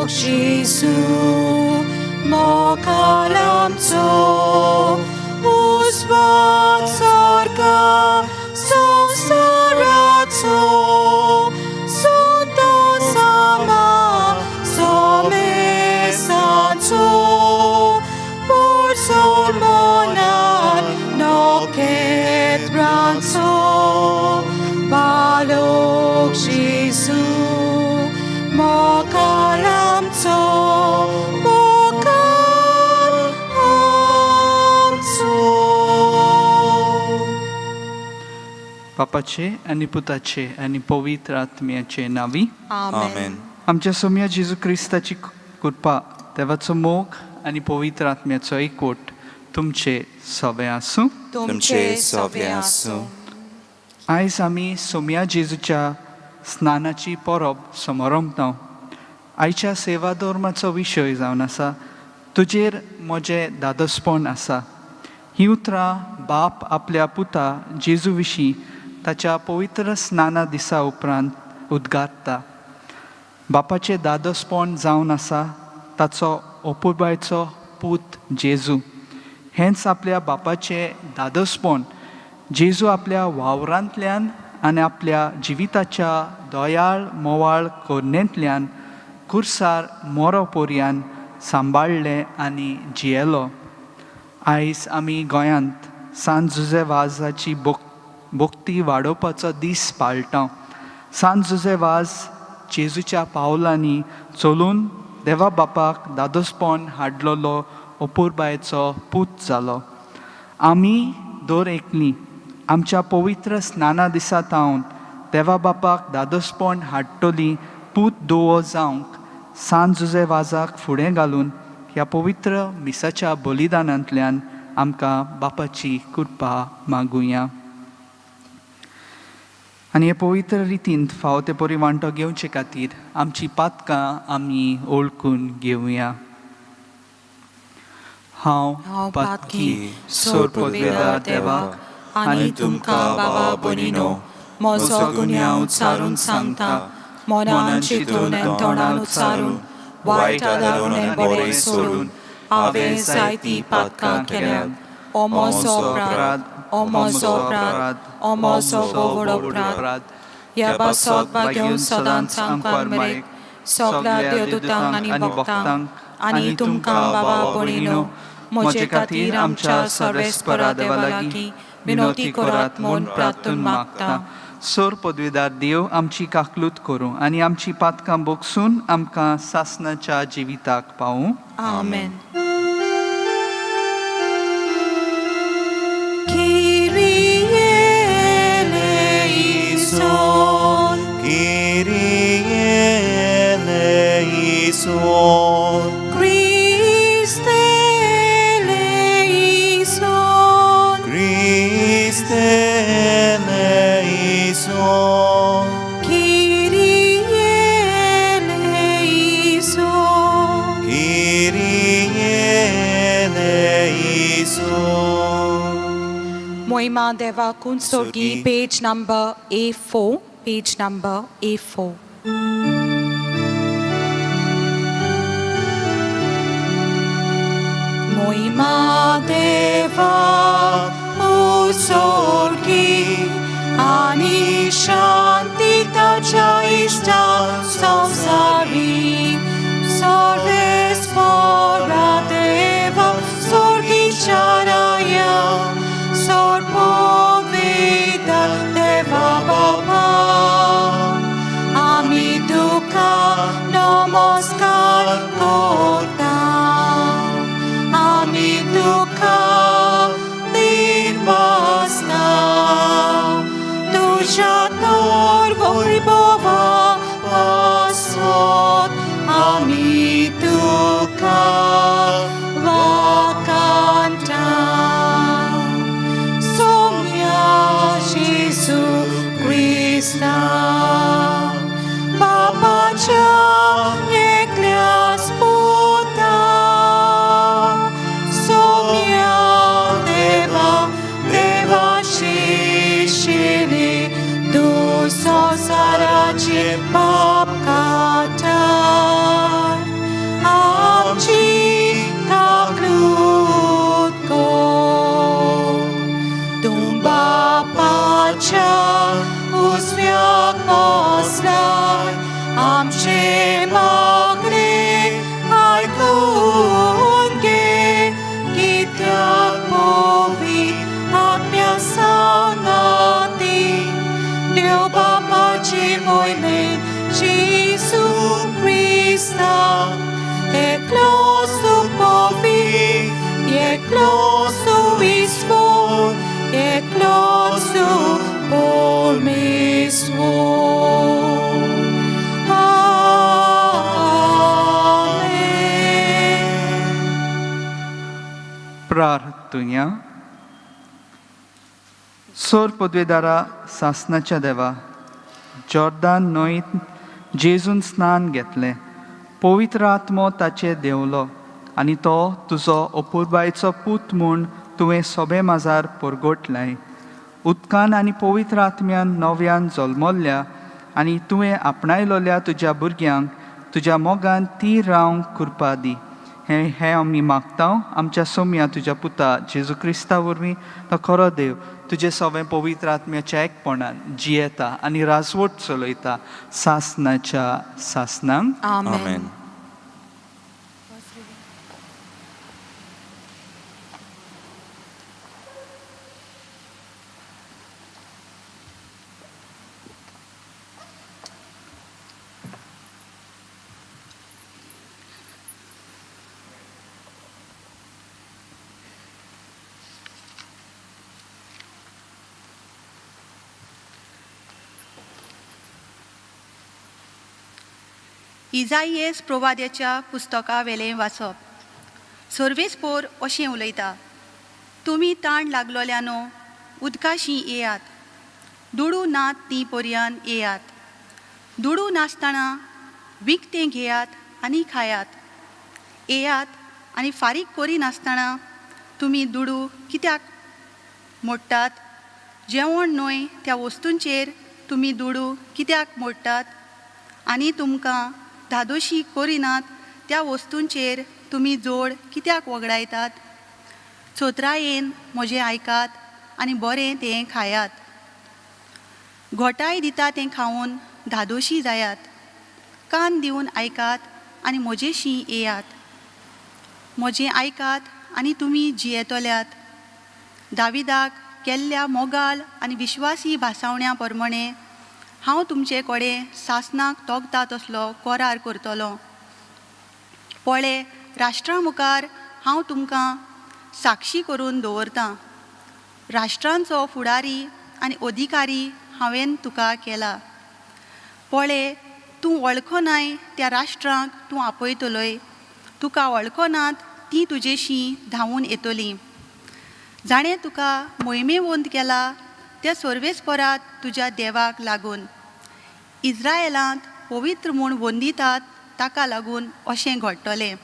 Jisu, mokalamco, usvat sarka, samsaraco, sunta sama, somesanco, por solmonan, no quebranco, balok Jisu, mokalamco, mokalamco. बापाचे आनी पुताचे आनी पवित्र आत्म्याचे नांवी. आमेन. आमच्या सोम्या जेजू क्रिस्ताची कृपा, देवाचो मोग आनी पवित्र आत्म्याचो एकवट तुमचे सवे आसूं. तुमचे सवे आसूं. आयज आमी सोम्या जेजूच्या स्नानाची परब समारंभता. आयच्या सेवा धर्माचो विशय जावन आसा, तुजेर म्हजें दादोसपण आसा. ही उतरां बाप आपल्या पुता जेजू विशीं ताच्या पवित्र स्नाना दिसा उपरांत उद्गारता. बापाचें दादोसपण जावन आसा ताचो अपुरबायचो पूत जेजू. हेंच आपल्या बापाचें दादोसपण जेजू आपल्या वावरांतल्यान आनी आपल्या जिविताच्या दयाळ मोवाळ करणेंतल्यान कुर्सार मोरो पोरयान सांबाळ्ळें आनी जियेलो. आयज आमी गोंयांत सांत जुजे वाजाची भक्ती वाडोवपाचो दीस पाळटा. सांत जुजे वाज जेजूच्या पावलांनी चलून देवा बापाक दादोसपण हाडलेलो अपुरबायेचो पूत जालो. आमी दर एकली आमच्या पवित्र स्नाना दिसा तावन देवा बापाक दादोसपण हाडटली पूत दुवो जावंक सांत जुजे वाजाक फुडें घालून ह्या पवित्र मिसाच्या बलिदानांतल्यान आमकां बापाची कृपा मागुया आनी हे पवित्र रितींत फावो ते परी वांटो घेवचे खातीर आमची पातकां आमी ओळखून घेवया. हांव हांव पातकी पातकी सोर पदवेदार देवाक आनी तुमकां बाबा भयणीनो म्हजो गुन्यांव उच्चारून सांगता. मनान चिंतून आनी तोंडान उच्चारून, वायट आदारून आनी बरें सोडून हांवें जायतीं पातकां केल्यात. ओ म्हजो अपराध, ओ म्हजो अपराध, ओ म्हजो भोव अपराध. ह्या पासत भाग्योन सदांच आमकां मरेक सगळ्या देवदूतांक आनी भक्तांक आनी तुमकां बाबा भयणीनो म्हजे खातीर आमच्या सर्वेस्परा देवा लागीं विनवती करात म्हूण प्रार्थून मागता. सोर पदवीदार देव आमची काकलूत करूं आनी आमची पातकां बोगसून आमकां सासनाच्या जिविताक पावूं. आमेन. Kyrie eleison. Kyrie eleison. Christe eleison. Christe eleison. Kyrie eleison. Kyrie eleison. Moima Deva Kunsorgi, page number A4, page number A4. Moima Deva Usorgi, ani shanti tacha ishta samsari, sarvesvara Deva Sorgi Charaya, Sarpovida Deva Baba. Ami dukkha namaskar korta, ami dukkha nirvasna, Tujha tor vaibhava paso. एकलोच तूं ईश्वर, एकलोच तूं परमेश्वर. आमेन. प्रार्थुया. सोर पदवेदारा सासनाच्या देवा, जॉर्दान न्हंयत जेजून स्नान घेतलें, पवित्र आत्मो ताचेर देंवलो आनी तो तुजो अपुरबायचो पूत म्हूण तुवें सोबे माजार परगटलाय. उदकान आनी पवित्र आत्म्यान नव्यान जल्मल्ल्या आनी तुवें आपणायलोल्या तुज्या भुरग्यांक तुज्या मोगान ती रावंक कृपा दी. हें हें आमी मागता आमच्या सोम्या तुज्या पुता जेजू क्रिस्ता वरवीं, तो खरो देव तुजें सवें पवित्र आत्म्याच्या एकपणान जियेता आनी राजवट चलयता सासनाच्या सासनांक. आमेन. आमेन. इजाइएस प्रोवाद्याच्या पुस्तका वेलें वाचप. सर्वेस्पोर अशें उलयता, तुमी ताण लागलोल्यानो उदकाशी येयात, दुडू नात ती पर्यान येयात, दुडू नासतना विकतें घेयात आनी खायात, येयात आनी फारीक करिनासतना तुमी दुडू कित्याक मोडटात? जेवण न्हय त्या वस्तूंचेर तुमी दुडू कित्याक मोडटात? आनी तुमकां धादोशी करिनात त्या वस्तूंचेर तुमी जोड कित्याक वगडायतात? चोत्रायेन म्हजें आयकात आनी बरें तें खायात, घोटाय दिता तें खावन धादोशी जायात. कान दिवन आयकात आनी म्हजेशी येयात, म्हजें आयकात आनी तुमी जियेतल्यात. दाविदाक केल्ल्या मोगाल आनी विश्वासी भासावण्या प्रमाणे हांव तुमचे कडेन सासनाक तोगता तसलो करार करतलो. पळे, राष्ट्रा मुखार हांव तुमकां साक्षी करून दवरतां, राष्ट्रांचो फुडारी आनी अधिकारी हांवें तुका केला. पळे, तूं वळखनाय त्या राष्ट्रांक तूं आपयतलोय, तुका वळखनात तीं तुजेशी धांवून येतलीं. जाणें तुका मोहिमेवंत केला त्या सर्वेस्परात तुज्या देवाक लागून, इज्रायलांत पवित्र म्हूण वंदितात ताका लागून अशें घडटलें.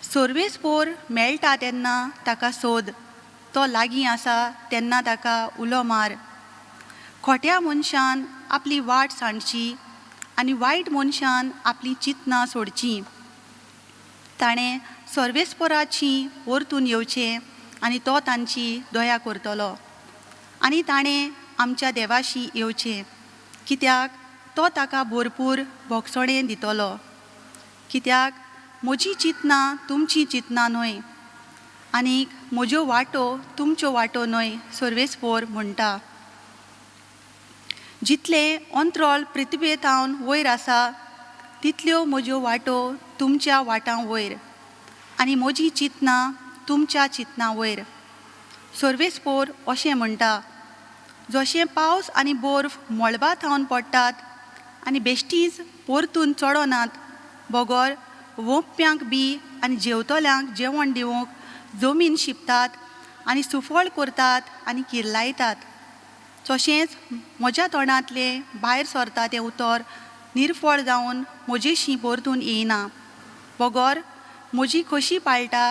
सर्वेस्पोर मेळटा तेन्ना ताका सोद, तो लागीं आसा तेन्ना ताका उलो मार. खोट्या मनशान आपली वाट सांडची आनी वायट मनशान आपली चिंतनां सोडचीं. ताणें सर्वेस्पराची परतून येवचें आनी तो तांची दया करतलो, आनी ताणें आमच्या देवाशी येवचें, कित्याक तो ताका भरपूर भोगसणें दितलो. कित्याक म्हजी चिंतनां तुमचीं चिंतनां न्हय आनीक म्हज्यो वाटो तुमच्यो वाटो न्हय, सर्वेस्पोर म्हणटा. जितलें अंत्रोल पृथ्वे थावन वयर आसा तितल्यो म्हज्यो वाटो तुमच्या वाटां वयर आनी म्हजी चिंतनां तुमच्या चिंतनां वयर. सर्वेस्पोर अशें म्हणटा, जशें पावस आनी बर्फ मळबा थावन पडटात आनी बेश्टीच परतून चडनात, बगर वोंपप्यांक बी आनी जेवतल्यांक जेवण दिवंक जमीन शिंपतात आनी सुफळ करतात आनी किर्लायतात, तशेंच म्हज्या तोंडांतलें भायर सरता तें उतर निर्फळ जावन म्हजेशी परतून येयना, बगर म्हजी खोशी पाळटा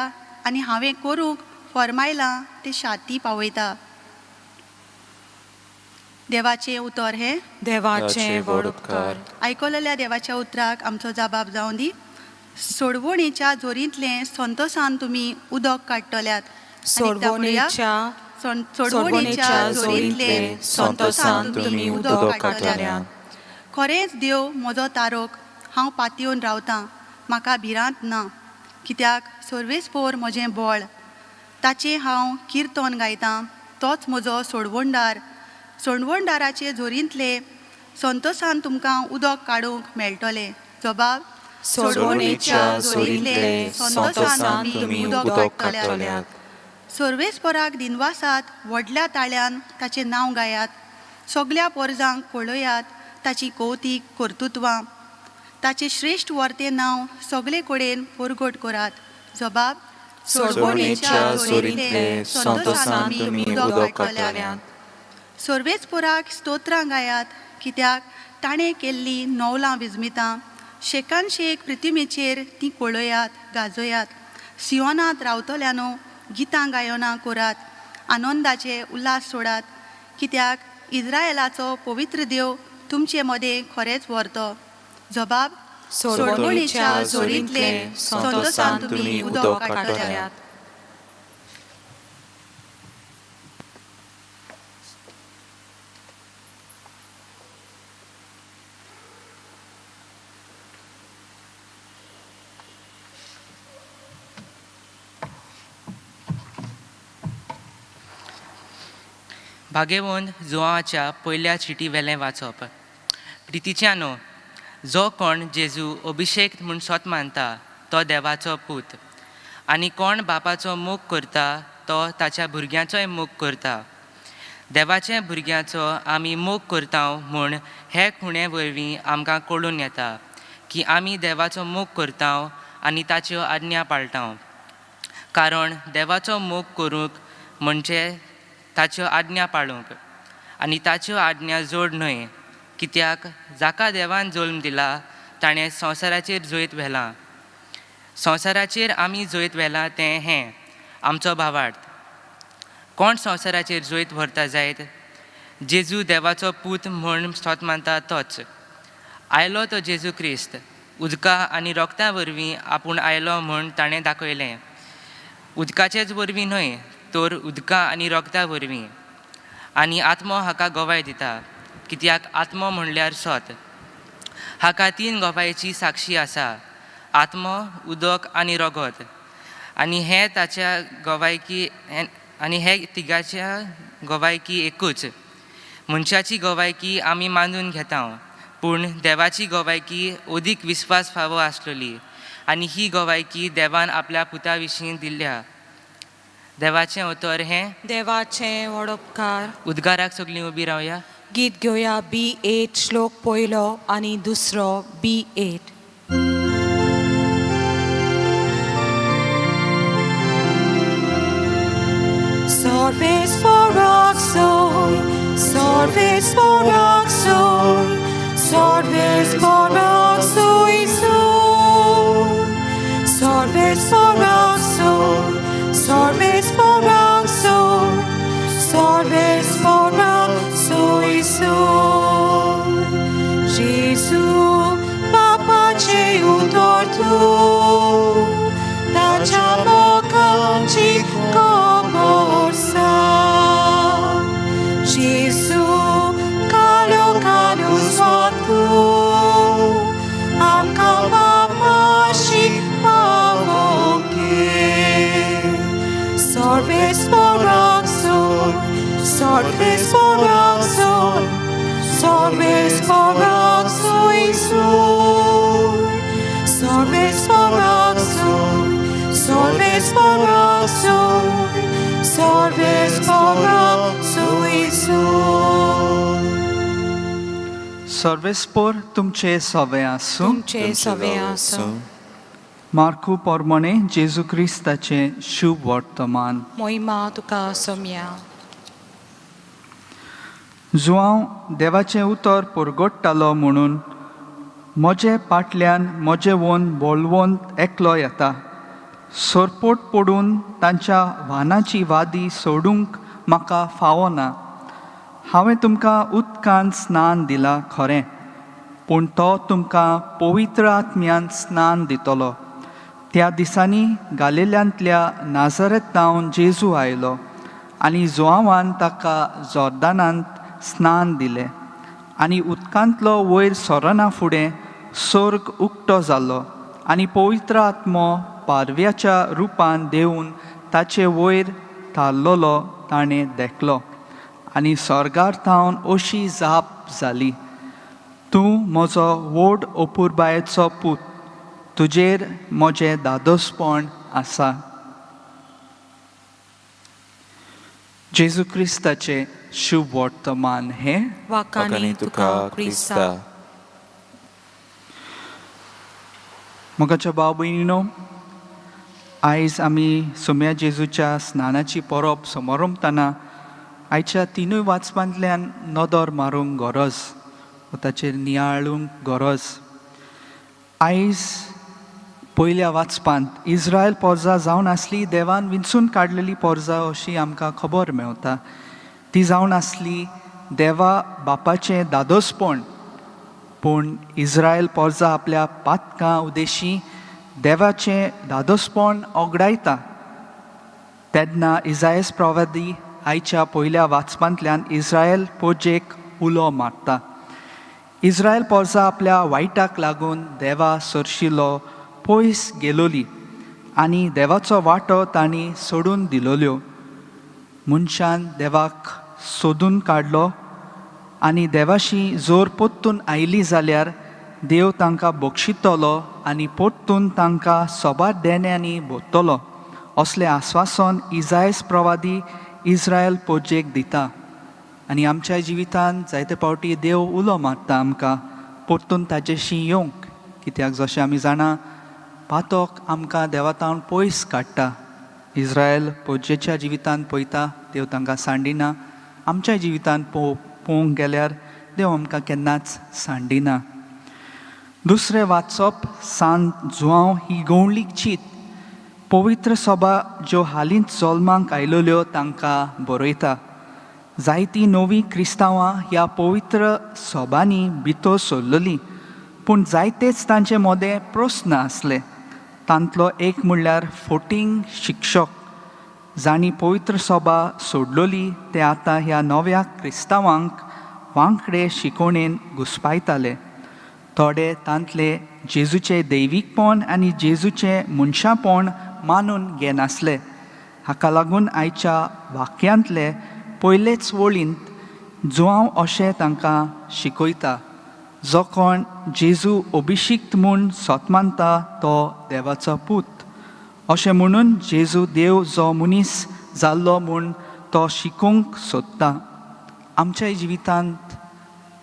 आनी हांवें करूंक फर्मायलां तें शाती पावयता. देवाचें उतर हें. देवाचें व्हड उपकार. आयकलेल्या देवाच्या उतराक आमचो जाबाब जावं दी. सोडवणेच्या जोरींतलें संतोसान तुमी उदक काडटल्यात. सोडवणेच्या सोडवणेच्या जोरींतलें संतोसान तुमी उदक काडटल्यात. खरेंच देव म्हजो तारोक, हांव पातयेवन रावतां, म्हाका भिरांत ना. कित्याक सर्वेस्पोर म्हजें बळ, ताचें हांव किर्तन गायतां, तोच म्हजो सोडवणदार. सोडवणदाराचे जोरींतले संतोसान तुमकां उदक काडूंक मेळटलें. जबाब. सोडवणेच्या जोरींतले संतोसान तुमी उदक काडटल्यात. सर्वेस्पराक दिनवासात व्हडल्या ताळ्यान ताचें नांव गायात. सगल्या पोरजांक कळयात ताची कौतीक कर्तुत्वां. ताचें श्रेश्ठ वर्तें नांव सगले कडेन परगट करात. जबाब सोडवणेच्या जोरींतले संतोसान तुमी उदक काडटल्यात. सर्वेस्पराक स्तोत्रां गायात, कित्याक ताणें केल्लीं नवलां विजमितां. शेकान शेक प्रतिमेचेर तीं कळयात, गाजयात. सियोनांत रावतल्यानो गितां गायनां करात, आनंदाचे उल्हास सोडात, कित्याक इज्रायलाचो पवित्र देव तुमचे मदें खरेंच व्हरतो. जबाब सोडवणेच्या जोरींतले संतोसान तुमी उदक काडटल्यात. भागेवंत जुवाच्या पयल्या चिटी वेलें वाचप. प्रितीच्यानो, जो कोण जेजू अभिशेक म्हूण सोत मानता तो देवाचो पूत, आनी कोण बापाचो मोग करता तो ताच्या भुरग्यांचोय मोग करता. देवाच्या भुरग्यांचो आमी मोग करता म्हूण हे खुणे वरवीं आमकां कळून येता की आमी देवाचो मोग करता आनी ताच्यो आज्ञा पाळटा. कारण देवाचो मोग करूंक म्हणजे ताच्यो आज्ञा पाळूंक, आनी ताच्यो आज्ञा जोड न्हय, कित्याक जाका देवान जल्म दिला ताणें संवसाराचेर जैत व्हेलां. संवसाराचेर आमी जैत व्हेलां तें हें आमचो भावार्थ. कोण संवसाराचेर जैत व्हरता जायत? जेजू देवाचो पूत म्हूण सोत मानता तोच. आयलो तो जेजू क्रिस्त उदका आनी रोगता वरवीं आपूण आयलो म्हूण ताणें दाखयलें. उदकाचेच वरवीं न्हय, तर उदका आनी रोगता वरवीं. आनी आत्मो हाका गवाय दिता, कित्याक आत्मो म्हणल्यार सत. हाका तीन गवायेची साक्षी आसा, आत्मो, उदक आनी रगत. आनी हे ताच्या गवायकी आनी हे तिगाच्या गवायकी एकूच. मनशाची गवायकी आमी मानून घेता, पूण देवाची गवायकी अदीक विस्वास फावो आसलेली, आनी ही गवायकी देवान आपल्या पुता विशीं दिल्या. देवाचें उतर हें. देवाचें व्हड उपकार. उद्गाराक सगळीं उबी रावया. गीत घेवया B8 श्लोक पयलो आनी दुसरो B8. Sorves por sorves por sorves por sorves por sorves por sorves por Gesù, Papa ce utor tu, tacia bocanci coborsa. Gesù, calo calo tu, am camashi pavoke. Sorves por sorves por sorves por sorves por sorves por sorves por सर्वेस्पोर तुमचे सवे आसूं. तुमचे सवे आसूं. मार्कू पोरमोणे जेजू क्रिस्ताचें शुभ वर्तमान. मोहिमा तुका सोम्या. जुआंव देवाचें उतर परगट्टालो म्हणून म्हजे पाटल्यान म्हजें वन बोलवंत एकलो येता. सरपोट पडून तांच्या वाहनाची वादी सोडूंक म्हाका फावना. हांवें तुमकां उदकान स्नान दिलां खरें, पूण तो तुमकां पवित्र आत्म्यान स्नान दितलो. त्या दिसांनी गालिल्यांतल्या नाजरेतावन जेजू आयलो आनी जुआंवान ताका जॉर्दानांत स्नान दिलें. आनी उदकांतलो वयर सरना फुडें सर्ग उक्तो जालो आनी पवित्र आत्मो पारव्याच्या रुपान देंवून ताचे वयर थारलेलो ताणें देखलो. आनी सर्गार थावन अशी जाप जाली, तूं म्हजो व्हड अपुरबायेचो पूत, तुजेर म्हजें दादोसपण आसा. जेजू क्रिस्ताचें शुभ वर्तमान हें. वाकानी तुका क्रिस्ता. मोगाच्या भाव भयणीनो, आयज आमी सोम्या जेजूच्या स्नानाची परब समारंभताना आयच्या तिनूय वाचपांतल्यान नदर मारूंक गरज व ताचेर नियाळूंक गरज. आयज पयल्या वाचपांत इस्रायल पोरजा जावन आसली देवान विंचून काडलेली पोरजा अशी आमकां खबर मेवता. ती जावन आसली देवा बापाचें दादोसपण. पूण इस्रायल पोरजा आपल्या पातकां उदेशी देवाचें दादोसपण ओगडायता. तेन्ना इजायस प्रवादी आयच्या पयल्या वाचपांतल्यान इस्रायल पोजेक उलो मारता. इस्रायल पोरजा आपल्या वायटाक लागून देवा सरशिलो पयस गेलोली आनी देवाचो वांटो तांणी सोडून दिलोल्यो. मनशान देवाक सोदून काडलो आनी देवाशी जोर परतून आयली जाल्यार देव तांकां बक्षितलो आनी परतून तांकां सोबार देण्यांनी भरतलो असलें आस्वासन इजायस प्रवादी इस्रायल पोजेक दिता. आनी आमच्या जिवितांत जायते फावटी देव उलो मारता आमकां परतून ताजेशी येवंक, कित्याक जशें आमी जाणा पातक आमकां देवा तावन पयस काडटा. इस्रायल पोजेच्या जिवितांत पळयता देव तांकां सांडिना. आमच्या जिवितांत पळोवंक गेल्यार देव आमकां केन्नाच सांडिना. दुसरें वाचप सांत जुआंव ही गवळीक चीत पवित्र सभा ज्यो हालींच जल्माक आयलेल्यो तांकां बरयता. जायतीं नवीं क्रिस्तांवां ह्या पवित्र सभांनी भितर सरलेलीं, पूण जायतेच तांचे मदें प्रस्न आसले. तांतलो एक म्हणल्यार फोटींग शिक्षक जांणी पवित्र सभा सोडलोली ते आतां ह्या नव्या क्रिस्तांवांक वांकडे शिकोवणेन घुसपायताले. थोडे तांतले जेजूचें दैवीकपण आनी जेजूचें मनशापण मानून घेनासले. हाका लागून आयच्या वाक्यांतले पयलेच वळींत जुआंव अशें तांकां शिकयता, जो कोण जेजू अभिशिक्त म्हूण सोत मानता तो देवाचो पूत अशें म्हणून जेजू देव जो मनीस जाल्लो म्हूण तो शिकोवंक सोदता. आमच्या जिवितांत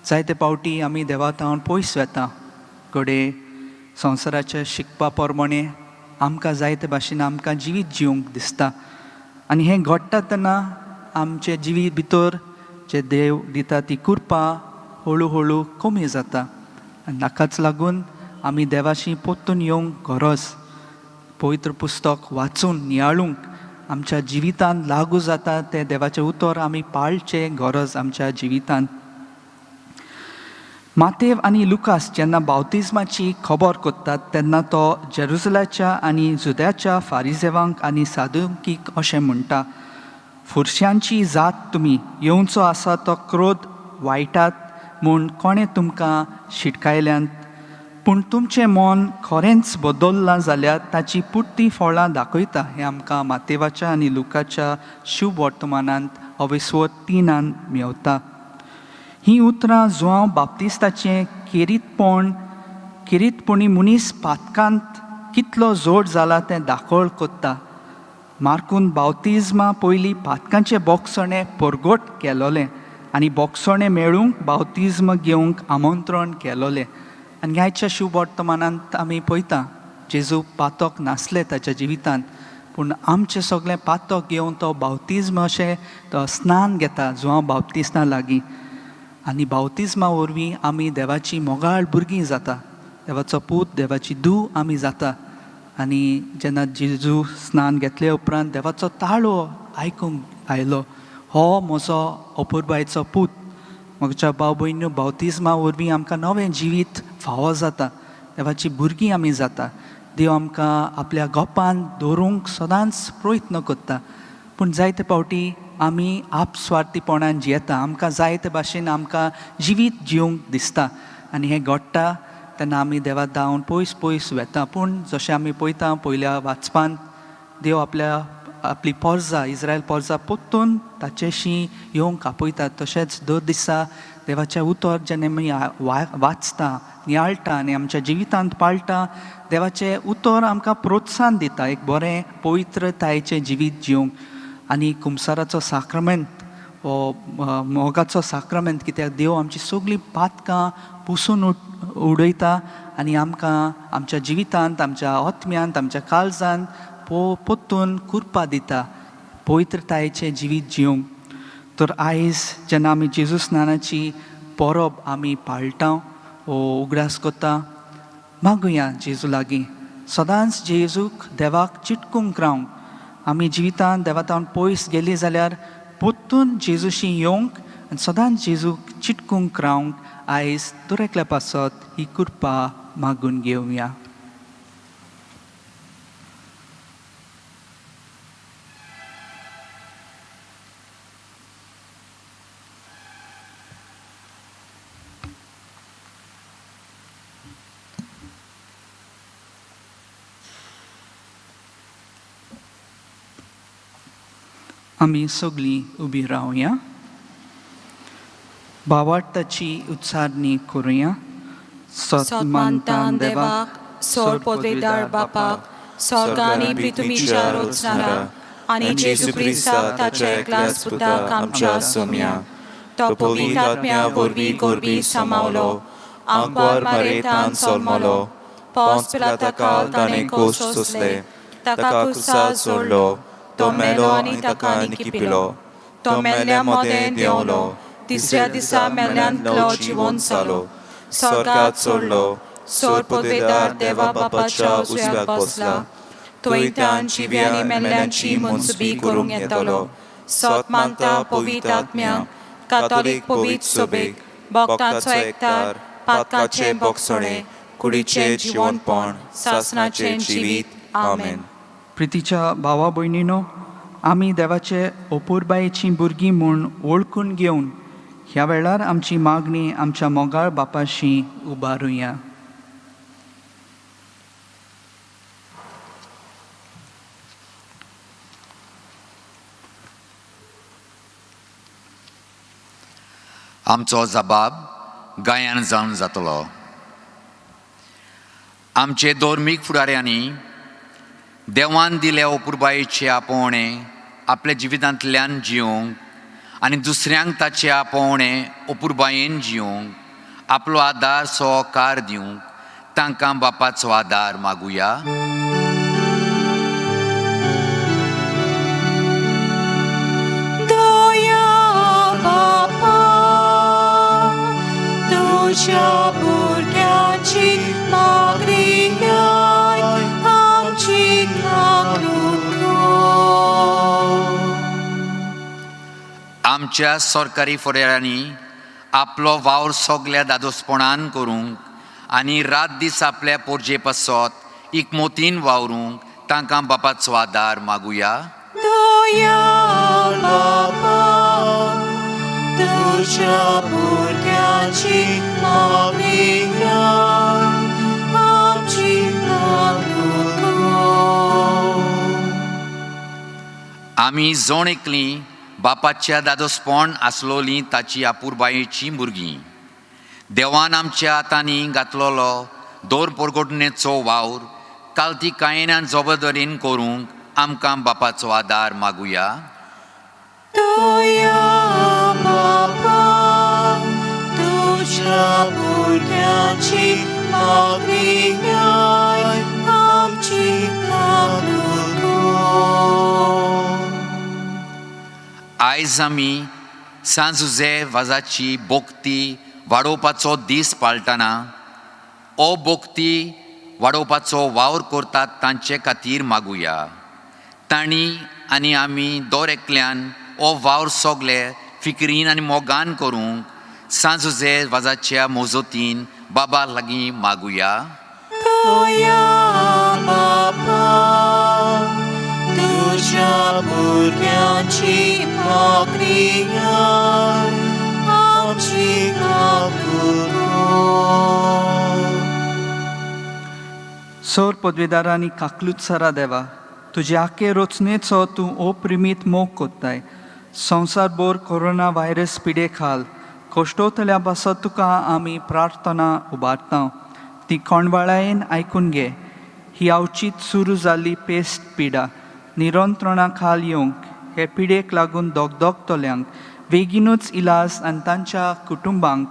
जायते फावटी आमी देवा तावन पयस वेता. घडये संवसाराच्या शिकपा प्रमाणे आमकां जायते भाशेन आमकां जिवीत जिवंक दिसता आनी हें घडटा तेन्ना आमचे जिवीत भितर जे देव दिता ती कृपा हळू हळू कमी जाता आनी ताकाच लागून आमी देवाशी परतून येवंक गरज. पवित्र पुस्तक वाचून नियाळूंक आमच्या जिवितांत लागू जाता तें देवाचें उतर आमी पाळचें गरज आमच्या जिवितांत. मातेव आनी लुकास जेन्ना बावतिज्माची खबर करतात तेन्ना तो जेरुजलाच्या आनी जुद्याच्या फारिजेवांक आनी सादुकीक अशें म्हणटा, फुरश्यांची जात तुमी, येवचो आसा तो क्रोध वायटात म्हूण कोणें तुमकां शिटकायल्यांत? पूण तुमचें मन खरेंच बदल्लां जाल्यार ताची पुरती फळां दाखयता. हें आमकां मातेवाच्या आनी लुकाच्या शुभ वर्तमानांत अविस्वत 3 मेवता. हीं उतरां जुआंव बाप्तिस्ताचें केरीतपणी मनीस पातकांत कितलो जोड जाला तें दाखोळ कोत्ता. मार्कून बावतिज्मा पयलीं पातकांचें बोगसणें परगट केलोलें आनी बोगसणें मेळूंक बावतिज्म घेवंक आमंत्रण केलोलें. आनी आयच्या शुभ वर्तमानांत आमी पळयता जेजू पातक नासलें ताच्या जिवितांत, पूण आमचें सगळें पातक घेवन तो बावतिज्म अशें तो स्नान घेता जुआंव बाप्तिस्ता लागीं. आनी बावतिज्मा वरवीं आमी देवाची मोगाळ भुरगीं जाता, देवाचो पूत देवाची धूव आमी जाता. आनी जेन्ना जेजू स्नान घेतले उपरांत देवाचो ताळो आयकूंक आयलो, हो म्हजो अपुरबायचो पूत. म्हज्या भाव भयणीनो, बावतिज्मा वरवीं आमकां नवें जिवीत फावो जाता, देवाची भुरगीं आमी जाता. देव आमकां आपल्या गोपान दवरूंक सदांच प्रयत्न करता, पूण जायते फावटी आमी आपस्वार्थीपणान जियेता. आमकां जायते भाशेन आमकां जिवीत जिवंक दिसता आनी हें घडटा तेन्ना आमी देवा धांवन पयस पयस वेता. पूण जशें आमी पळयता पयल्या वाचपांत देव आपल्या आपली पोरजा इस्रायल पोरजा परतून ताचेशी येवंक आपयता. तशेंच दर दिसा देवाचें उतर जेन्ना आमी वाचता, नियाळटा आनी आमच्या जिवितांत पाळटा, देवाचें उतर आमकां प्रोत्साहन दिता एक बरें पवित्रतायेचें जिवीत जिवंक. आनी कुमसाराचो साक्रमेंत हो मोगाचो साक्रमेंत, कित्याक देव आमची सगळीं पातकां पुसून उडयता आनी आमकां आमच्या जिवितांत, आमच्या आत्म्यांत, आमच्या काळजांत पोत्तून कुरपा दिता पवित्रतायेचें जिवीत जिवंक. तर आयज जेन्ना आमी जेजू स्नानाची परब आमी पाळटा वो उगडास करता, मागुया जेजू लागीं सदांच जेजूक देवाक चिटकूंक रावंक. आमी जिवितांत देवा पयस गेली जाल्यार पोत्तून जेजूशी येवंक आनी सदांच जेजूक चिटकूंक रावंक आयज दर एकल्या पासत ही कृपा मागून घेवया. आमी सगळीं उबी रावया, भावार्थाची उच्चारणी करुया. सतमानतान देवाक, सोर पदवेदार बापाक, स्वर्ग आनी पृथ्वीच्या रचणारा आनी जेजू क्रिस्ताक ताच्या एकल्याच पुताक आमच्या सोम्या, तो पवित्र आत्म्या वरवीं गोरवी सामावलो, आंकवार मारेतान सोलमलो, पोंस पिलाता काल ताणें कोश सोंसले, ताका कुर्सार सोडलो, तो मेलो आनी ताका निकिपिलो, तो मेल्ल्या मदें देंवलो, तिसऱ्या दिसा मेल्ल्यांतलो जिवोन जालो, स्वर्गात सोडलो, सोर पदवेदार देवा बापाच्या उजव्याक बसला, थंय त्यान जिव्या आनी मेल्ल्यांची मनसुबी करूंक येतलो. सत मानता पवित्र आत्म्या, कातोलीक पवित्र सोबेक, भक्तांचो एकतार, पातकाचें बोगसणें, कुडीचें जिवनपण, सासणाचें जिवीत. आमेन. प्रितीच्या भावा भयणीनो, आमी देवाचे अपुरबायेचीं भुरगीं म्हूण वळखून घेवन ह्या वेळार आमची मागणी आमच्या मोगाळ बापाशी उबारुया. आमचो जबाब गायन जावन जातलो. आमचे धर्मीक फुडाऱ्यांनी देवान दिल्या अपुरबायेचे आपोवणे आपल्या जिवितांतल्यान जिवंक आनी दुसऱ्यांक ताचे आपोवणे अपुरबायेन जिवंक आपलो आदार सहकार दिवंक तांकां बापाचो आदार मागुया. दया बापा, तुज्या भुरग्यांची मागणी आमची काकूत कर. आमच्या सरकारी फुडाऱ्यांनी आपलो वावर सगल्या दादोसपणान करूंक आनी रात दीस आपल्या पोरजे पासत एकमोतीन वावरूंक तांकां बापाचो आदार मागुया. दया बापा, तुज्या भुरग्यांची मागणी आमची काकूत कर. आमी जण एकलीं बापाच्या दादोसपण आसलोलीं ताची आपुरबायेचीं भुरगीं. देवान आमच्या हातांनी घातलोलो दोर परगटणेचो वावर कालती कायनान जबाबदारीन करूंक आमकां बापाचो आदार मागुया. दया बापा, तुज्या भुरग्यांची मागणी आमची काकूत कर. आयज आमी सांत जुझे वाजाची भोक्ती वाडोवपाचो दीस पाळटना ओ भोक्ती वाडोवपाचो वावर करतात तांचे खातीर मागुया. तांणी आनी आमी दर एकल्यान हो वावर सगले फिकरीन आनी मोगान करूंक सांत जुझे वाजाच्या मोजोतीन बाबा लागीं मागुया. दया बापा, तुज्या भुरग्यांची मागणी आमची काकूत कर. सोर पदवेदारांनी काकलूत देवा, तुजे आखे रचनेचो तूं अप्रिमीत मोग कोत्ताय. संवसारभर कोरोना व्हायरस पिडे खाल कश्टवतल्या पासत तुका आमी प्रार्थना उबारता, ती कोणवाळायेन आयकून घे. ही अवचीत सुरू जाल्ली पेस्ट पिडा नियंत्रणा खाल येवंक हे पिडेक लागून दगदगतल्यांक बेगीनूच इलाज आनी तांच्या कुटुंबांक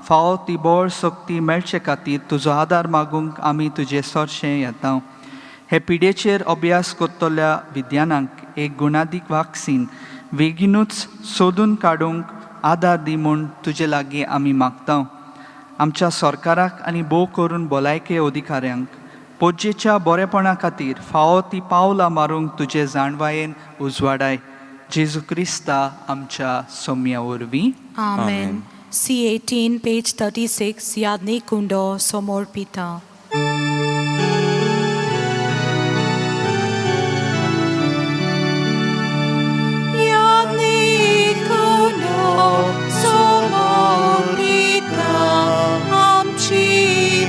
फावो ती बळ शक्ती मेळचे खातीर तुजो आदार मागूंक आमी तुजे सरशें येता. हे पिडेचेर अभ्यास करतल्या विज्ञानांक एक गुणादीक वाक्सीन बेगीनूच सोदून काडूंक आदार दी म्हूण तुजे लागीं आमी मागता. आमच्या सरकाराक आनी भोव करून भलायके अधिकाऱ्यांक पोजेच्या बरेपणा खातीर फावो ती पावलां मारूंक तुजे जाणवायेन उजवाडाय. जेजू क्रिस्ता आमच्या सोम्या वरवीं. आमेन. C18, page 36, यादनी कुंडो सोमोर पिता. यादनी कुंडो सोमोर पिता, आमची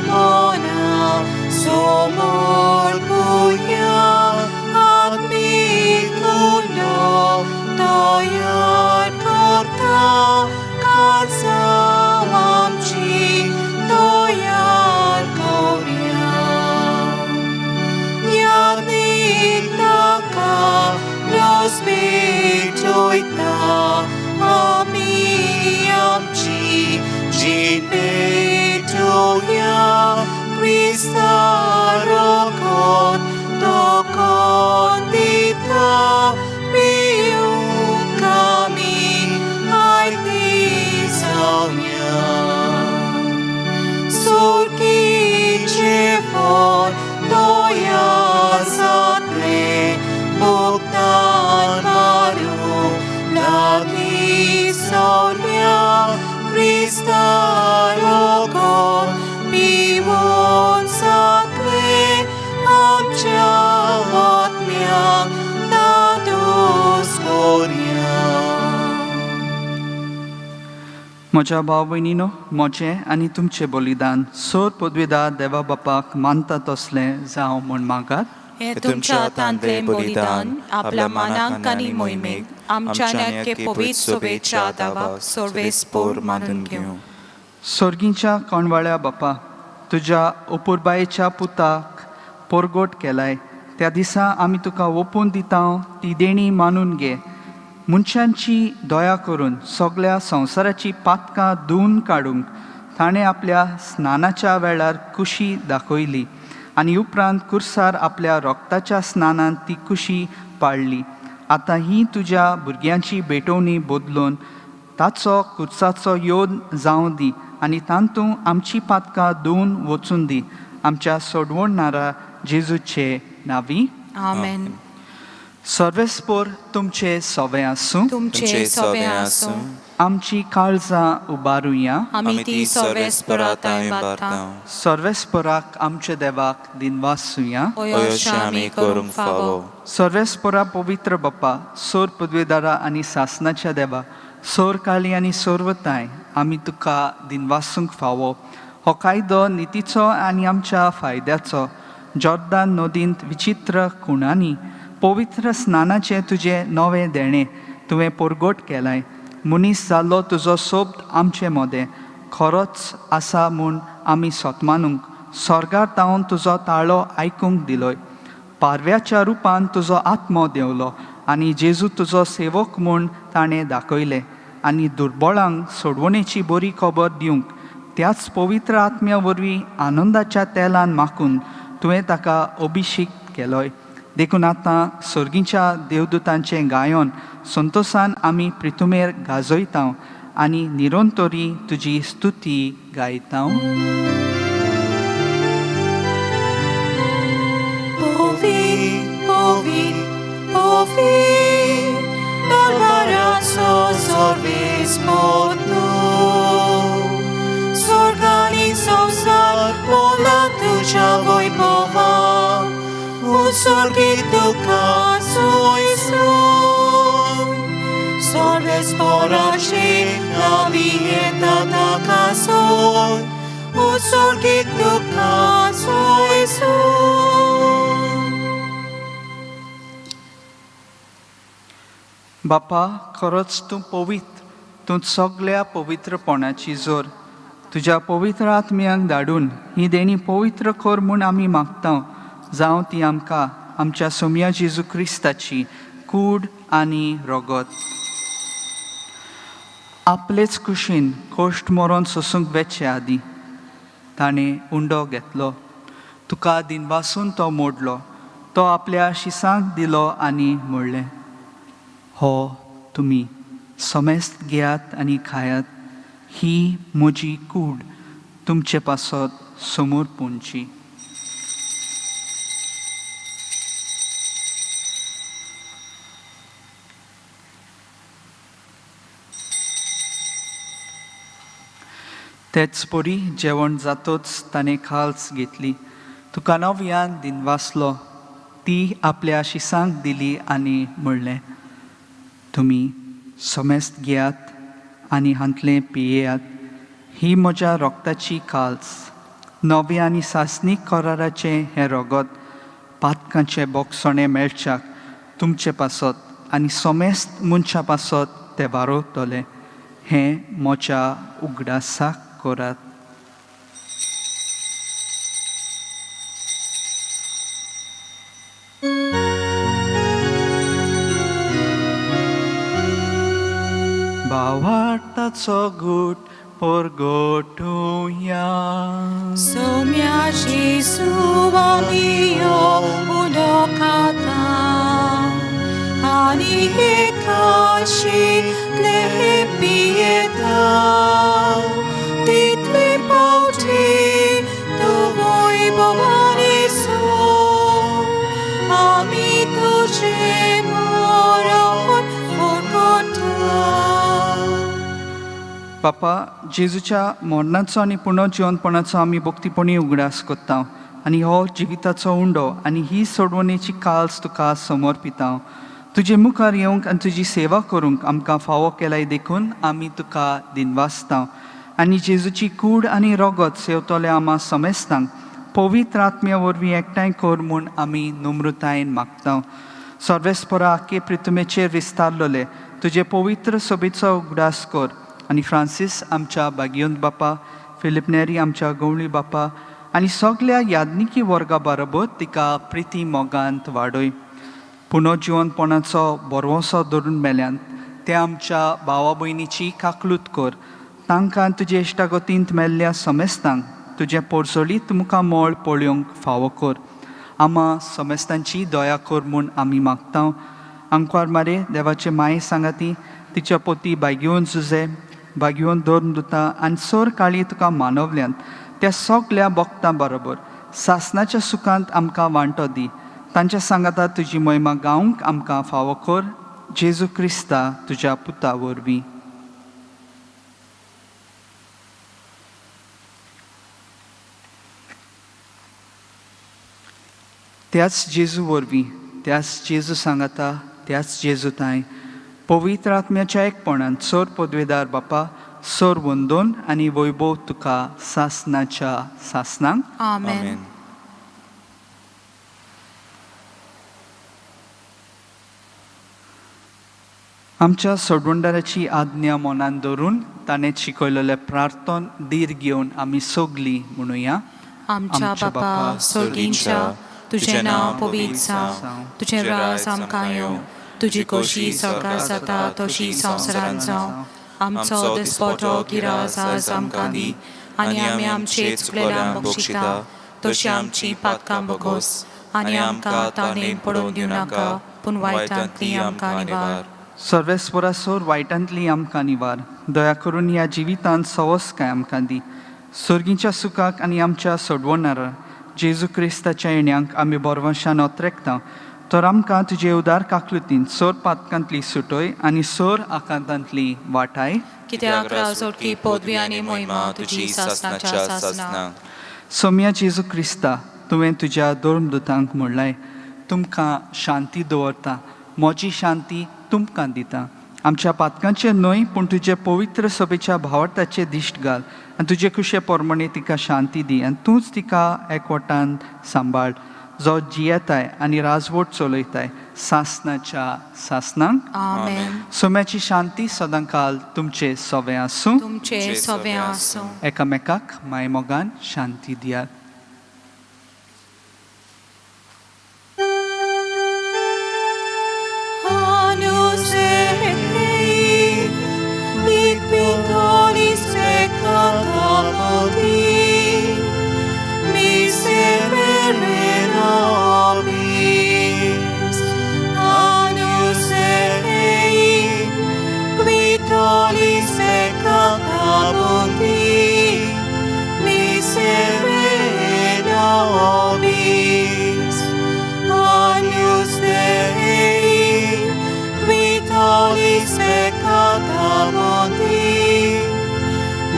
मना सोमोर पुया, आत्मिक कुंडो तयार करता, काळजां आमची तयार करुया. यादीक ताका रोज भेटोयता, आमी आमची जीण भेटोया, क्रिस्ता रोगोत तोकोन दिता, पिवंक आमी आयती जावया. सुर्कीचे फळ तयार जातले, भोगतान मारूंक लागीं सरया, क्रिस्ता रोगोत पिवन जातले, आमच्या आत्म्याक धादोस करुया. म्हज्या भाव भयणीनो, म्हजें आनी तुमचें बलिदान सोर पदवीदार देवा बापाक मानता तसलें जावं म्हूण मागात. हे तुमच्या हातांतलें बलिदान आपल्या मानाक आनी मोहिमेक आमच्या एके पवित्र सोबेच्या दावाक सर्वेस्पोर मानून घेवं. सोर्गींच्या कोणवाळ्या बापा, तुज्या अपुरबायेच्या पुताक पोरगोट केलाय त्या दिसा आमी तुका ओपून दिता ती देणी मानून घे. मनशांची दया करून सगळ्या संवसाराची पातकां धुवन काडूंक ताणें आपल्या स्नानाच्या वेळार कुशी दाखयली आनी उपरांत कुर्सार आपल्या रोगताच्या स्नानान ती कुशी पाळ्ळी. आतां ही तुज्या भुरग्यांची भेटवणी बदलून ताचो कुर्साचो योद जावं दी आनी तातूंत आमची पातकां धुवन वचून दी. आमच्या सोडवणणारा जेजूचे नांवी. आमेन. सर्वेस्पोर तुमचे सवे आसूं. तुमचे सवे आसूं. आमची काळजां उबारुया. आमी ती सर्वेस्पराताय बाता. सर्वेस्पराक आमच्या देवाक दिनवासुया. अशें आमी करूंक फावो. सर्वेस्परा पवित्र बाप्पा, सोर पदवेदारा आनी सासनाच्या देवा, सोर काली आनी सोरवताय, आमी तुका दिनवासूंक फावो. हो कायदो नितीचो आनी आमच्या फायद्याचो. जॉर्दान नदींत विचित्र खुणांनी पवित्र स्नानाचें तुजें नवें देणें तुवें परगट केलाय. मनीस जाल्लो तुजो सोब्द आमचे मदें खरोच आसा म्हूण आमी सोतमानूंक स्वर्गार तावन तुजो ताळो आयकूंक दिलोय. पारव्याच्या रुपान तुजो आत्मो देंवलो आनी जेजू तुजो सेवक म्हूण ताणें दाखयलें आनी दुर्बळांक सोडवणेची बरी खबर दिवंक त्याच पवित्र आत्म्या वरवीं आनंदाच्या तेलान माखून तुवें ताका अभिषेक केलोय. देखून आतां सर्गीच्या देवदूतांचें गायन संतोसान आमी प्रितुमेर गाजयता आनी निरंतरी तुजी स्तुती गायता. Ovi, ovi, ovi, dal sorvis motu. Sorgani sosar, mola tuja voi pova, un sorgi tuca soi soi. Sorves poraci, la vieta ta casoi, un sorgi tuca soi soi. बापा, खरोच तूं पवित्र, तूं सगळ्या पवित्रपणाची जोर. तुज्या पवित्र आत्म्यांक धाडून ही देणी पवित्र कर म्हूण आमी मागता. जावं ती आमकां आमच्या सोमया जेजू क्रिस्ताची कूड आनी रगत. आपलेच कुशीन कोश्ट मरोन सोसूंक वेचे आदीं ताणें उंडो घेतलो, तुका दिनवासून तो मोडलो, तो आपल्या शिसांक दिलो आनी म्हणलें, हो तुमी समेस्त घेयात आनी खायात, ही म्हजी कूड तुमचे पासत समोर पुंची. तेच परी जेवण जातोच ताणें खाल्स घेतली, तुका नव्यान दिनवासलो, ती आपल्या शिसांक दिली आनी म्हणलें, तुमी समेस्त घेयात आनी हांतलें पियेयात, ही म्हज्या रोगताची काल्स, नव्या आनी सासणीक कराराचें हें रगत पातकांचें बोगसणें मेळच्याक तुमचे पासत आनी समेस्त मनशां पासत तें वारोवतलें, हें म्हज्या उगडासाक करात. भावार्थाचो गूट परगटुया. सोम्या जेजू आमी उदकाता आनी एकाशितले पियेता, तितले पावटी तुवोय भवानीसो आमी तुजे मरण परगटा. बापा, जेजूच्या मरणाचो आनी पुनर्जिवनपणाचो आमी भक्तीपणी उगडास करता आनी हो जिविताचो उंडो आनी ही सोडवणेची काल्स तुका समर्पिता. तुजे मुखार येवंक आनी तुजी सेवा करूंक आमकां फावो केलाय देखून आमी तुका दिनवासता आनी जेजूची कूड आनी रगत सेवतले आमा समेस्तांक पवित्र आत्म्या वरवीं एकठांय कर म्हूण आमी नम्रतायेन मागता. सर्वेस्परा आखे प्रितुमेचेर विस्तारलेले तुजे पवित्र सोबेचो उगडास कर आनी फ्रांसीस आमच्या बागियोंत बापा, फिलीप नेरी आमच्या गवळी बापा आनी सगल्या याज्ञिकी वर्गा बरोबर तिका प्रिती मोगांत वाडय. पुनर्जिवनपणाचो बरवसो धरून मेल्यान ते आमच्या भावा भयणीची काकलूत कर, तांकां तुजे इश्टागतींत मेल्ल्या समेस्तांक तुजें पोरसोलीत मुखामळ पळोवंक फावो कर. आमा समेस्तांची दया कर म्हूण आमी मागता. आंकवार मारे देवाचे माये सांगाती तिच्या पोती बागयोवन जुजे बागयोवन धरून दुता आनी सोर काळी तुका मानवल्यान त्या सगल्या बोगतां बरोबर सासनाच्या सुखांत आमकां वांटो दी. तांच्या सांगाता तुजी मोहिमा गावंक आमकां फावो कर, जेजू क्रिस्ता तुज्या पुता वरवीं. त्याच जेजू वरवीं, त्याच जेजू सांगाता, त्याच जेजू तांय पवित्र आत्म्याच्या एकपणान सोर पदवेदार बापा, सोर वंदोन आनी वैभव तुका सासनाच्या सासनांक. आमेन. आमच्या सोडवणदाराची आज्ञा मनान धरून ताणें शिकयलेलें प्रार्थन धीर घेवन आमी सगलीं म्हणुया. आमच्या बापा सोर्गींच्या, तुजें नांव पवित्र जावं, तुजें राज आमकां येवं, तुजी खोशी स्वर्गार जाता तशी संवसारांत जावं. आमचो दिसपटो गिरास आज आमकां दी आनी आमी आमचे चुकलेल्यांक बक्षिता तशी आमची पातकां बगोस आनी आमकां ताणें पडोवन दिवं नाका, पूण वायटांतली आमकां निवार. सर्वेस्परा सोर वायटांतली आमकां निवार. दया करून ह्या जिवितांत सवस काय आमकां दी. सोर्गीच्या सुखाक आनी आमच्या सोडवणारा जेजू क्रिस्ताच्या येण्यांक आमी बरवशान ओतरेकता, तर आमकां तुजे उदार काकलुतीन सोर पातकांतली सुटय आनी सोर आकांतांतली वाटाय. कित्याक राजवटकी पदवी आनी मोहिमा तुजी सासनाच्या सासना. सोम्या जेजू क्रिस्ता, तुवें तुज्या धर्मदुतांक म्हणलाय, तुमकां शांती दवरता, म्हजी शांती तुमकां दिता. आमच्या पातकांचें न्हय पूण तुजे पवित्र सभेच्या भावार्थाचें दिश्ट घाल आनी तुजे कुशे प्रमाणे तिका शांती दी आनी तूंच तिका एकवटान सांबाळ, जो जियेताय आनी राजवट चलयताय सासनाच्या सासनांक. आमेन. सोम्याची शांती सदांकाल तुमचे सवे आसूं. तुमचे सवे आसूं. एकामेकाक मायमोगान शांती दियात. मदीं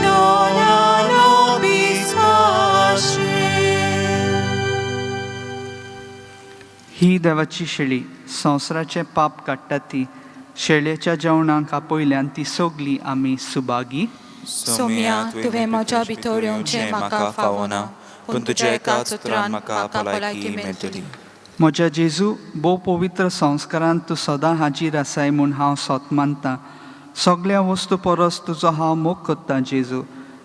Dona nobis pace. ही देवाची शेळी संवसाराचें पाप काडटा ती शेळयेच्या जेवणाक आपयल्यान ती सगली आमी सुभागी. सोम्या, तुवें म्हज्या भितर येवचें म्हाका फावना, पूण तुज्या एकाच उतरान म्हाका भलायकी मेळटली. म्हज्या जेजू, भोव पवित्र संस्कारान तूं सदां हाजीर आसाय म्हूण हांव सोत मानतां. सगल्या वस्तू परस तुजो हांव मोग करतां जेजू,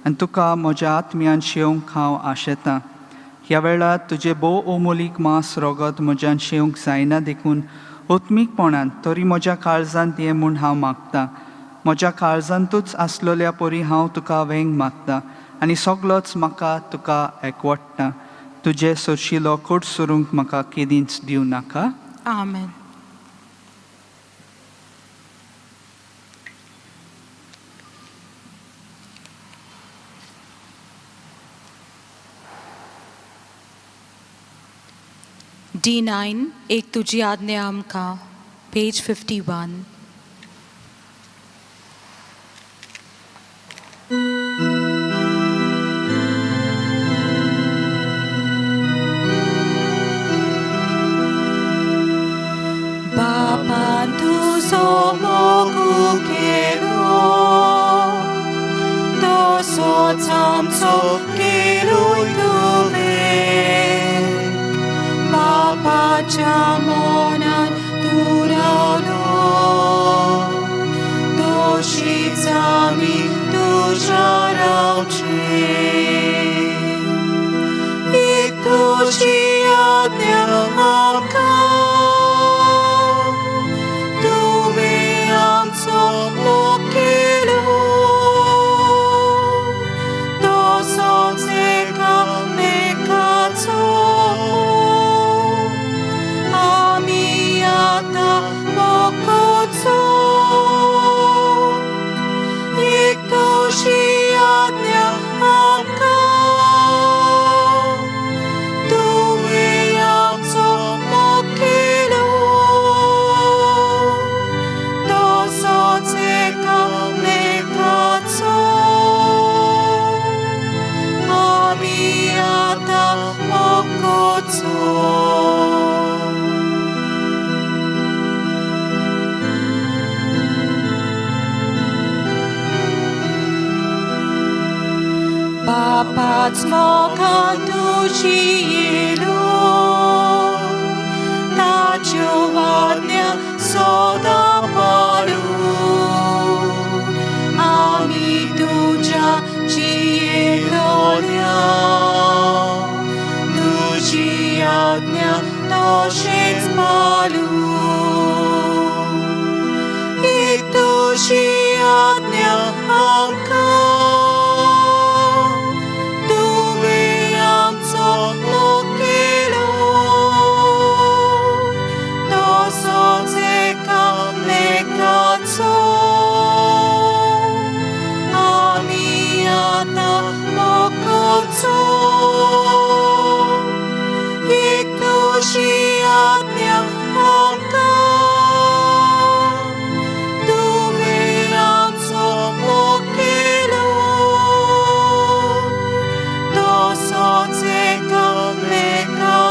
आनी तुका म्हज्या आत्म्यान शेवंक हांव आशेतां. ह्या वेळार तुजें भोव अमोलीक मांस रगत म्हज्यान शेवंक जायना, देखून आत्मीकपणान तरी म्हज्या काळजांत ये म्हूण हांव मागतां. म्हज्या काळजांतूच आसलेल्या परी हांव तुका वेंग मागतां आनी सगलोच म्हाका तुका एकवटता. तुजे सरशिलो कोट सरूंक म्हाका केदींच दिवं नाका. आमेन. D9, एक तुजी आज्ञा आमकां, पेज 51. बापान तुजो मोगू केलो, तसोच आमचो केलोय तुवें. बापाच्या मनान तूं रावलो, तशीच आमी तुज्या रावचे. एक तुजी आज्ञा आमकां, तुवें आमचो मोग केलो, तसोच एकामेकाचो आमी आतां मोग करचो. एक तुजी आज्ञा आमकां, तुवें आमचो मोग केलो, तसोच एकामेकाचो आमी आतां मोग करचो. बापाच मोगान तुजी येयलो, ताच्यो आज्ञा सदां पाळून आमी तुज्या जियेतल्या. तुजी आज्ञा तशेंच पाळून एक तुजी आज्ञा आमकां, तुवें आमचो मोग केलो, तसोच एकामेकाचो आमी आतां मोग करचो. एक तुजी आज्ञा आमकां, तुवें आमचो मोग केलो, तसोच एकामेकाचो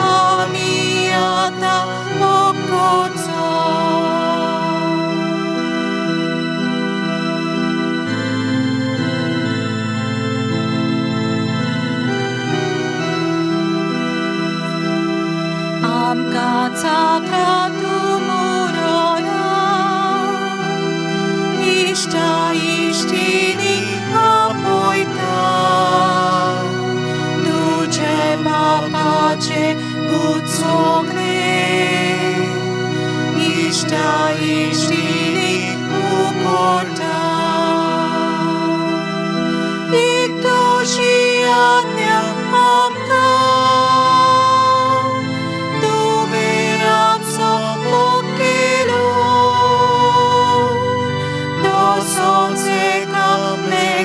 आमी आतां मोग करचो. आमकां साक्रांतु मुरोया, इश्टा इश्टिणी आपयता, तुजे बापाचे गूत सगळें इश्टा इश्टिणी उकोटा. एक तुजी आज्ञा आमकां, तुवें आमचो मोग केलो, तसोच एकामेकाचो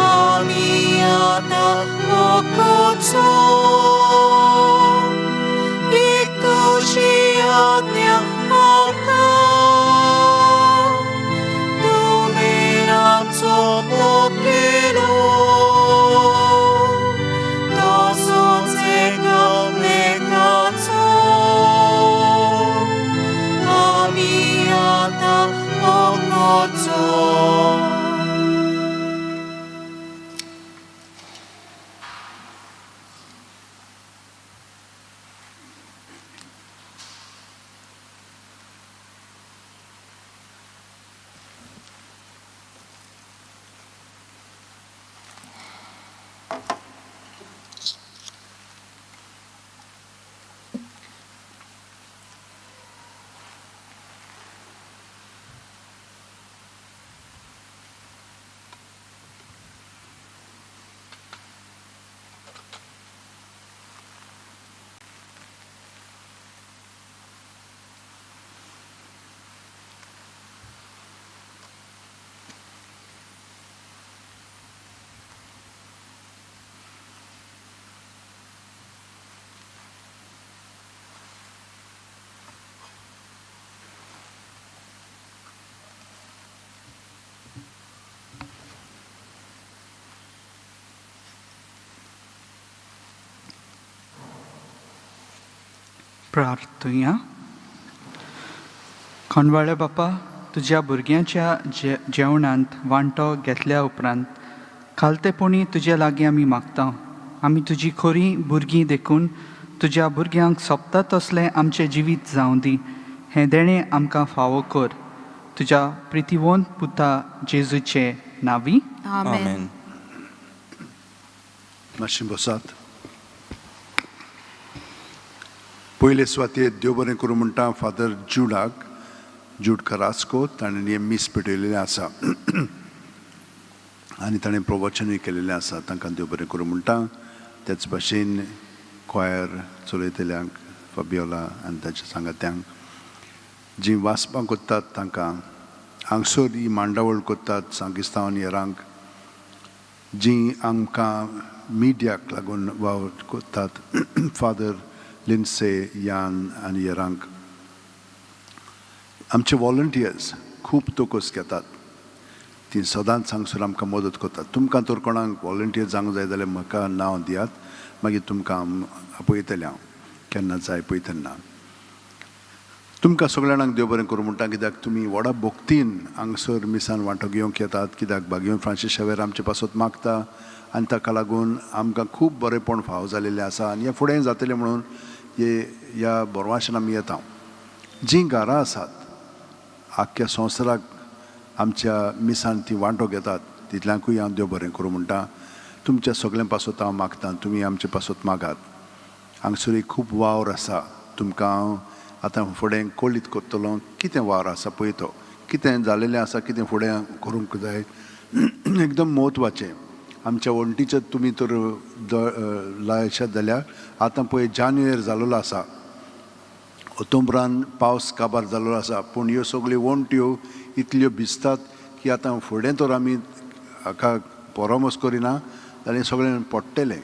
आमी आतां मोग करचो. एक तुजी प्रार्थुया. खंडवाळे बापा, तुज्या भुरग्यांच्या जेवणांत वांटो घेतल्या उपरांत खालतेपणी तुजे लागीं आमी मागता. आमी तुजी खरी भुरगीं देखून तुज्या भुरग्यांक सोबता तसलें आमचें जिवीत जावं दी. हें देणें आमकां फावो कर, तुज्या प्रितीवंत पुता जेजूचे नांवी. आमेन. आमेन. मातशें बसात. पयले सुवातेर देव बरें करूं म्हणटा फादर जुडाक, जूड करास्को. ताणें हें मीस पेटयलेलें आसा आनी ताणें प्रवचनूय केलेलें आसा. तांकां देव बरें करूं म्हणटा. तेच भाशेन क्वायर चलयतल्यांक, फाबियोला आनी ताच्या सांगात्यांक, जीं वाचपां कोत्तात तांकां, हांगसर ही मांडावळ कोत्तात सांगिस्तांव आनी हेरांक, जीं आमकां मिडियाक लागून वावर कोत्तात, फादर लिन्से यान आनी हेरांक. आमचे वॉलंटियर्स खूब तोकोस घेतात, ती सदांच हांगसर आमकां मदत करतात. तुमकां तर कोणाक वॉलंटियर जावंक जाय जाल्यार म्हाका नांव दियात, मागीर तुमकां हांव आपयतलें. हांव केन्ना जाय पळय तेन्ना. तुमकां सगळ्या जाणांक देव बरें करूं म्हणटा, कित्याक तुमी व्हडा भक्तीन हांगसर मिसान वांटो घेवंक येतात. कित्याक भागेवन फ्रांसीस शावेर आमचे पासत मागता आनी ताका लागून आमकां खूब बरेंपण फावो जालेलें आसा आनी हें फुडें जातलें म्हणून हे ह्या बोरवाशान आमी येता. जीं घरां आसात आख्ख्या संवसाराक आमच्या मिसान ती वांटो घेतात, तितल्यांकूय हांव देव बरें करूं म्हणटा. तुमच्या सगळ्यां पासत हांव मागता, तुमी आमचे पासत मागात. हांगसर एक खूब वावर आसा. तुमकां हांव आतां फुडें कळीत करतलो कितें वावर आसा पळय, तो कितें जालेलें आसा, कितें फुडें करूंक जाय. एकदम म्हत्वाचें, आमच्या वण्टीचेर तुमी तर लायशात जाल्यार आतां पळय जानेर जालेलो आसा, ऑक्टोबरान पावस काबार जाल्लो आसा, पूण ह्यो सगल्यो वण्ट्यो इतल्यो भिजतात की आतां फुडें तर आमी हाका परामर्श करिना जाल्यार सगळें पडटलें.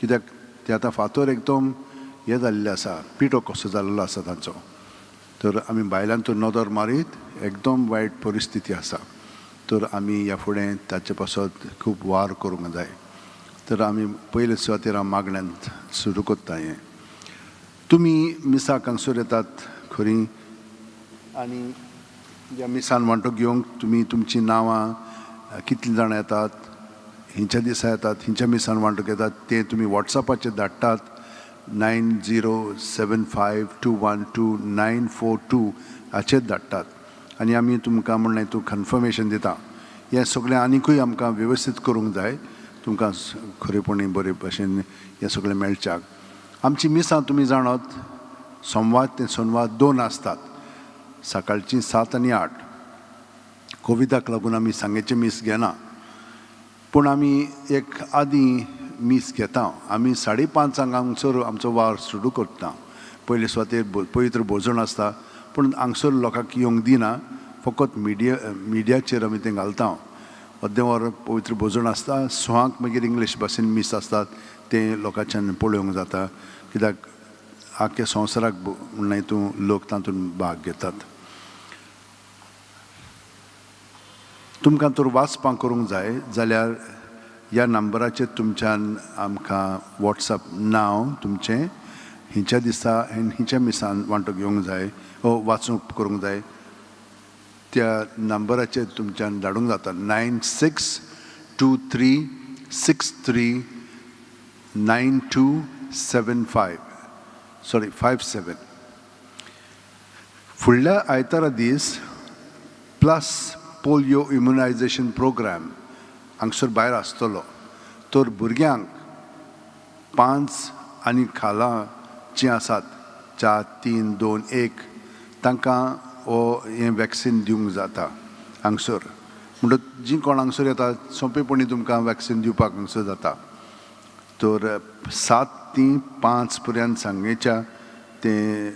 कित्याक ते आतां फातर एकदम हें जाल्लें आसा, पिठो कसो जाल्लो आसा तांचो. तर आमी बायलान तर नदर मारीत एकदम वायट परिस्थिती आसा. तर आमी ह्या फुडें ताचे पासत खूब वावर करूंक जाय. तर आमी पयले सुवातेर हांव मागण्यांत सुरू करता हें. तुमी मिसाक हांगसर येतात खरी आनी ह्या मिसान वांटो घेवंक तुमी तुमचीं नांवां, कितलीं जाणां येतात, हिंच्या दिसा येतात, हिंच्या मिसान वांटो घेतात, तें तुमी वॉट्सॅपाचेर धाडटात. 9075212942 हाचेर धाडटात आनी आमी तुमकां म्हणलें तूं कन्फर्मेशन दिता. हें सगळें आनिकूय आमकां वेवस्थीत करूंक जाय, तुमकां खरेपणी बरे भशेन हें सगळें मेळच्याक. आमची मिसां तुमी जाणात, सोमवार ते सोनवार दोन आसतात, सकाळचीं 7 आनी 8. कोविडाक लागून आमी सांगेचें मीस घेना, पूण आमी एक आदीं मीस घेता. आमी 5:30 हांगसर आमचो वावर सुरू करता. पयले सुवातेर पवित्र भोजन आसता, पूण हांगसर लोकांक येवंक दिना, फकत मिडियाचेर आमी तें घालता. अर्दें वर पवित्र भोजन आसता. 6 मागीर इंग्लीश भाशेन मीस आसतात, तें लोकांच्यान पळोवंक जाता, कित्याक आख्ख्या संवसाराक म्हणल्यार हितून लोक तातूंत भाग घेतात. तुमकां तर वाचपां करूंक जाय जाल्यार ह्या नंबराचेर तुमच्यान आमकां वॉट्सएप नांव तुमचें, हिंच्या दिसा आनी हिंच्या मिसान वांटो घेवंक जाय ओ वाचूंक करूंक जाय, त्या नंबराचेर तुमच्यान धाडूंक जाता. 9623639275, sorry, 57. फुडल्या आयतारा दीस प्लस पोलियो इम्युनायझेशन प्रोग्राम हांगसर भायर आसतलो. तर भुरग्यांक 5 आनी खाला जीं आसात, 4, 3, 2, 1, तांकां हो हें वॅक्सीन दिवंक जाता हांगसर. म्हणटकच जीं कोण हांगसर येतात सोंपेपणी तुमकां वॅक्सीन दिवपाक हांगसर जाता. तर 7 ती 5 पर्यंत सांगेच्या तें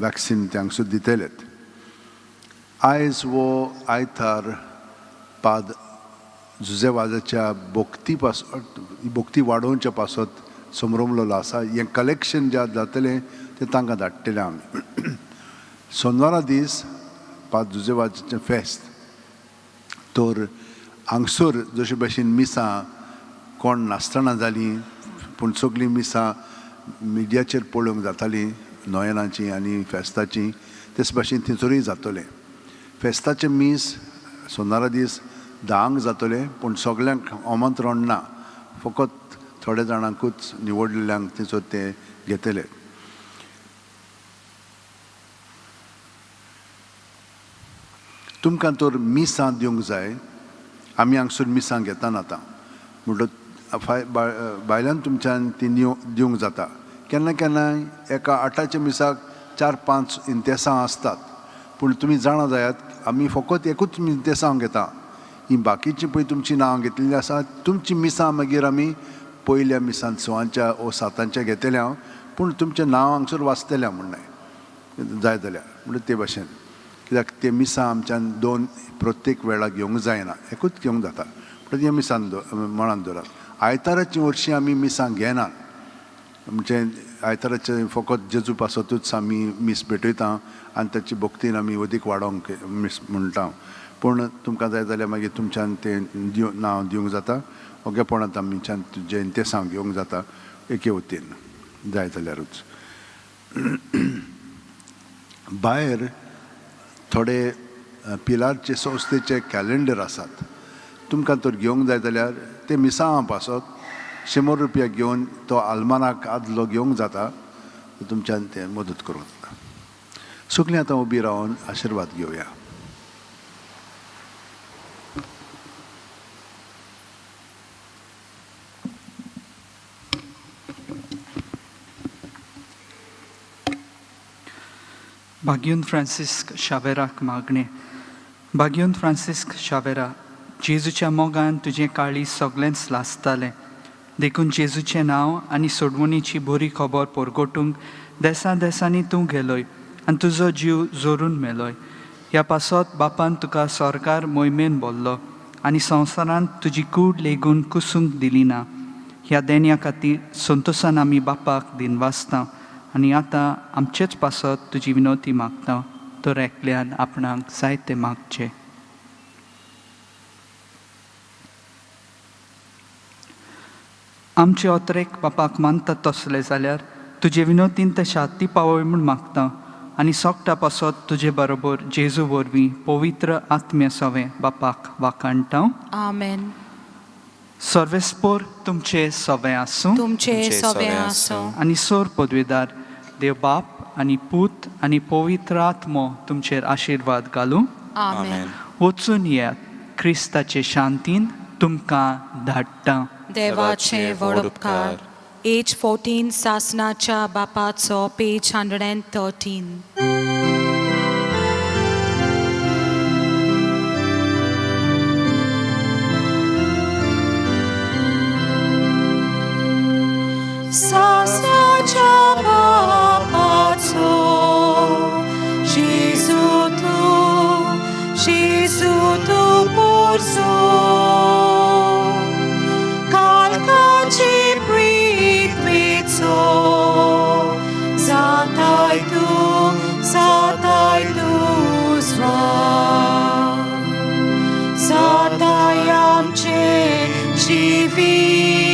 वॅक्सीन ते हांगसर दितलेत. आयज वो आयतार पाद जुजे वाजाच्या भक्ती पासत, भक्ती वाडोवच्या पासत समरमलेलो आसा. हें कलेक्शन जें जातलें तें तांकां धाडटलें आमी. सोनवारा दीस पाद जुजे वाजाचें फेस्त. तर हांगसर जशे भशेन मिसां कोण नासतना जालीं, पूण सगळीं मिसां मिडियाचेर पळोवंक जातालीं. नोयेनाची आनी फेस्ताची तेच भाशेन थंयसरूय जातलें. फेस्ताचें मीस सोनारा दीस 10क जातलें, पूण सगल्यांक आमंत्रण ना, फकत थोड्या जाणांकूच निवडलेल्यांक थंयसर ते घेतले. तुमकां तर मिसां दिवंक जाय, आमी हांगसर मिसां घेताना आतां म्हणटच भायल्यान तुमच्यान ती दिवंक जाता. केन्ना केन्नाय एका 8च्या मिसाक 4-5 इंतेसां आसतात, पूण तुमी जाणा जायात आमी फकत एकूच इंतेसांव घेता. ही बाकीची पळय तुमची नांवां घेतलेली आसा तुमची मिसां मागीर आमी पयल्या मिसान 6च्या ओ 7च्या घेतले हांव, पूण तुमचें नांव हांगसर वाचतलें हांव म्हणलें जाय जाल्यार म्हणटा ते भाशेन, कित्याक ते मिसां आमच्यान 2 प्रत्येक वेळा घेवंक जायना, एकूच घेवंक जाता. म्हणटा ते मिसान मणान दवरात. आयताराची वर्शी आमी मिसां घेनात, म्हणजे आयताराचें फकत जेजू पासतूच आमी मीस भेटयता आनी ताची भक्तीन आमी अदीक वाडोवंक मीस म्हणटा. पूण तुमकां जाय जाल्यार मागीर तुमच्यान तें नांव दिवंक जाता, ओगेपणांत आमच्यान तुजें इंतेसांव घेवंक जाता एके वतीन जाय जाल्यारूच. भायर थोडे पिलारचे संस्थेचे कॅलेंडर आसात, तुमकां तर घेवंक जाय जाल्यार ते मिसांवा पासत 100 रुपया घेवन तो आलमानाक आदलो घेवंक जाता, तुमच्यान तें मदत करूंक जाता. सगळीं आतां उबी रावन आशिर्वाद घेवया. भाग्यून फ्रांसिस्क शावेराक मागणें. भाग्यून फ्रांसिस्क शावेरा, जेजूच्या मोगान तुजें काळीज सगळेंच लासतालें, देखून जेजूचें नांव आनी सोडवणीची बरी खबर परगटूंक देसा देसांनी तूं गेलोय आनी तुजो जीव जोरून मेलोय. ह्या पासत बापान तुका सरकार मोहिमेन बोल्लो आनी संवसारांत तुजी कूड लेगून कुसूंक दिली ना. ह्या देण्या खातीर संतोसान आमी बापाक दिनवासता आनी आतां आमचेच पासत तुजी विनवती मागता, तर एकल्यान आपणाक जायते मागचें. आमचे अत्रेक बापाक मानता तसले जाल्यार तुजे विनवतीन ते शांती पावय म्हूण मागता आनी सोगटा पासत तुजे बरोबर जेजू वरवीं पवित्र आत्म्या सवें बापाक वाखाणटा. आमेन. सर्वेस्पोर तुमचे सवें आसूं तुमचे सवें आसूं. आनी सोर पदवेदार देव बाप आनी पूत आनी पवित्र आत्मो तुमचेर आशिर्वाद घालूं. आमेन. वचून येयात, क्रिस्ताचे शांतीन तुमकां धाडटा. देवाचे व्हड उपकार. एज 14 सासनाच्या बापाचो पेज 113. सासनाच्या बापाचो जेजू तूं, जेजू तूं पोरसो कालकाची पृथ्वीचो जाताय तूं, जाताय तूं स्वाम, जाताय आमचें जिवीत,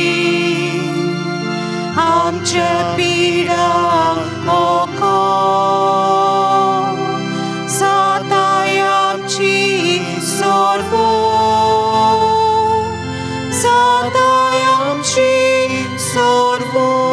आमच्या पिडांक ओको, जाताय आमची सोडवण, जाताय आमची सोडवण.